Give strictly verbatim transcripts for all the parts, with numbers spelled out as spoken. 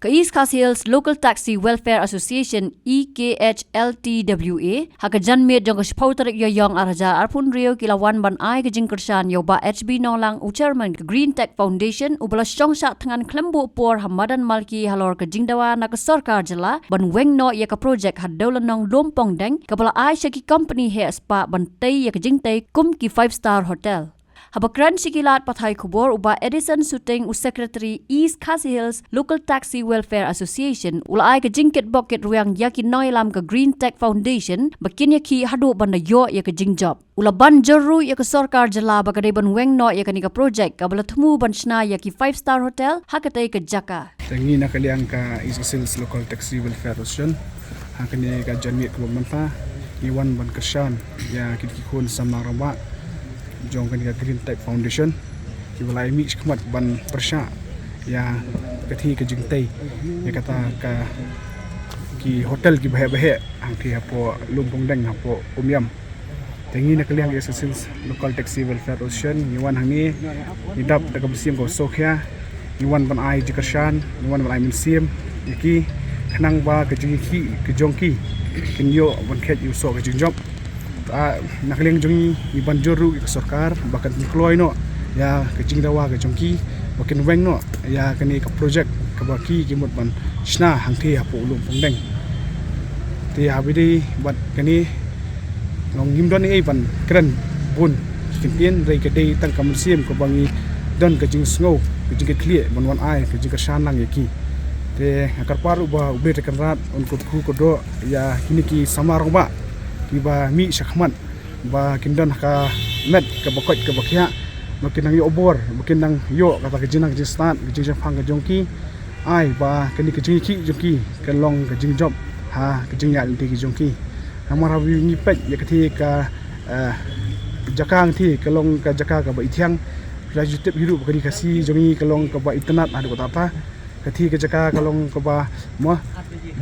Ka East Khasi Hills Local Taxi Welfare Association, E K H L T W A, ha ka janmiet jong ka shiphew tarik Ïaïong ar hajar arphew hynriew ki la wan ban ai ka jingkyrshan ïa u Bah H B Nonglang, u chairman ka Green Tech Foundation, uba la shong shah thngan khlem buh por ha madan Malki halor ka jingdawa na ka sorkar jylla ban weng noh ïa ka projek ha Dewlynnong Lum Pongdeng, kaba la ai sha ki company heh spah ban tei ïa ka jingtei kum ki five star hotel. Haba kren sha ki lad pathai khubor, u Bah Edison Suting, u Secretary East Khasi Hills Local Taxi Welfare Association, u la ai ka jingkitbok kitrwiang ïa ki nongïalam ka Green Tech Foundation ba kin ïakhih haduh ban da ïoh ïa ka jingjop. U la ban jur ruh ïa ka sorkar jylla ba ka dei ban weng noh ïa kane ka projek kaba la thmu ban shna ïa ki five star hotel ha katei ka jaka. Te ngi na ka liang ka East Khasi Hills Local Taxi Welfare Association, ha kane ka janmiet kaba mynta, ngi wan ban kyrshan ïa ki, ki khun samla rangbah jong kane ka Green Tech Foundation, kiba la ïa mih shakhmat ban pyrshah ïa kathie ka jingtei ïa kata ka, ki hotel kiba heh ba heh hangthie hapoh Lum Pongdeng, hapoh Umiam. Te ngi na ka liang East Khasi Hills Local Taxi Welfare Association, ngi wan hangne, ngi dap da ka mynsiem kaba sngewkhia, ngi wan ban ai jingkyrshan, ngi wan ban ai mynsiem ïa ki, khnang ba ka jingïakhih ka jong ki kin ïoh ban kheit ïa u soh ka jingjop. Ah, na ka liang jong ngi, ngi ban jur ruh ïa ka sorkar ba kan kloi noh ïa ka jingdawa ka jong ki, ba kin weng noh ïa kane ka projek kaba ki, ki mut ban shna hangthie hapoh Lum Pongdeng. Te haba ïadei bad kane, ngim don ei ei ban kren bun ki kyntien, hynrei ka dei tang ka mynsiem kaba ngi don ka jingsngew, ka jingkitkhlieh ban wan ai ka jingkyrshan lang ïa ki. Te nga kyrpad ruh ba U Blei Trai Kynrad un kyrkhu kyrdoh ïa kine ki samla rangbah kiba mih shakhmat, ba kin don ha ka met kaba koit kaba khiah, ba kin nang ïoh bor, ba kin nang ïoh kata ka jingnang jingstad, ka jingshemphang ka jong ki. Ai ba kane ka jingïakhih jong ki kan long ka jingjop ha ka jingïaid lynti ka jong ki. Namar haba ngi peit ïa kathie ka, eh, jaka hangthie, ka long ka jaka kaba ithiang. Phi la ju tip hi ruh ba ka Ri Khasi jong ngi ka long kaba itynnad haduh katta katta. Kathie ka jaka ka long kaba, mo,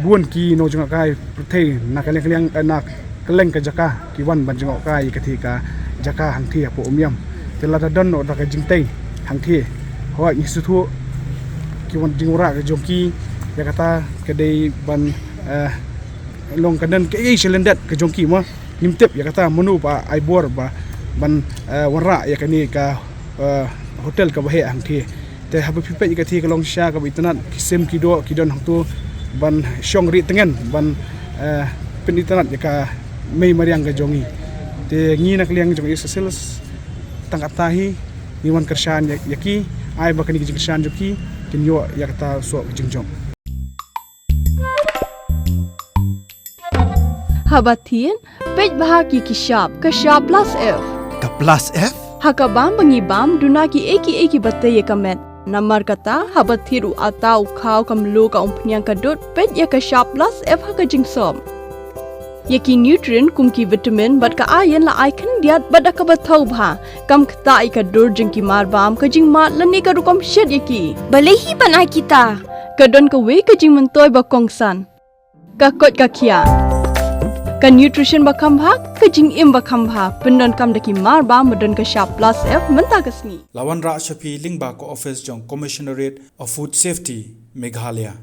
bun ki nongjngohkai pyrthei na ka liang ka liang, eh, na kylleng ka jaka ki wan ban jngohkai ïa kathie ka jaka hangthie hapoh Umiam. Te lada don noh da ka jingtei hangthie, hooid, ngi sngewthuh ki wan jingwanrah ka jong ki, ïa kata ka dei ban, eh, long ka don kaei shalyndet ka jong ki, mo. Ngim tip ïa kata mano ba ai bor ba ban, eh, wanrah ïa kane ka, eh, hotel kaba heh hangthie. Te haba phi peit ïa kathie ka long sha kaba itynnad, ki sim ki doh ki don hangto ban shong rieh tngen ban, eh, pynitynnad ïa ka mei mariang ka jong ngi. Te ngi na ka liang jong East Khasi Hills tang katta hi ngi wan kyrshan ïa, ïa ki, ai ba kane ka jingkyrshan jong ki kin ïoh ïa kata u soh ka jingjop. Haba thied, peit bha ki ki shap, ka shap plus F. Ka plus F? Ha ka bam ba ngi bam, duna kiei kiei kiba tei ïa ka met. Namar kata, haba thied u atta, u khaw, ka mluh, ka umphniang, ka dud, peit ïa ka shap plus F ha ka jingsop. Ïa ki nutrient kum ki vitamin bad ka iron la ai khyndiat bad da kaba thaw bha. Kam ktah ïa ka dur jong ki marbam, ka jingmad lane ka rukom shet ïa ki. Balei hi ban ai kita? Ka don kawei ka jingmyntoi ba kongsan. Ka koit ka khiah. Ka nutrition ba kham bha, ka jingim ba kham bha. Pyndonkam da ki marbam ba don ka shap plus F mynta ka sngi. La wanrah sha phi lyngba ka office jong Commissionerate of Food Safety, Meghalaya.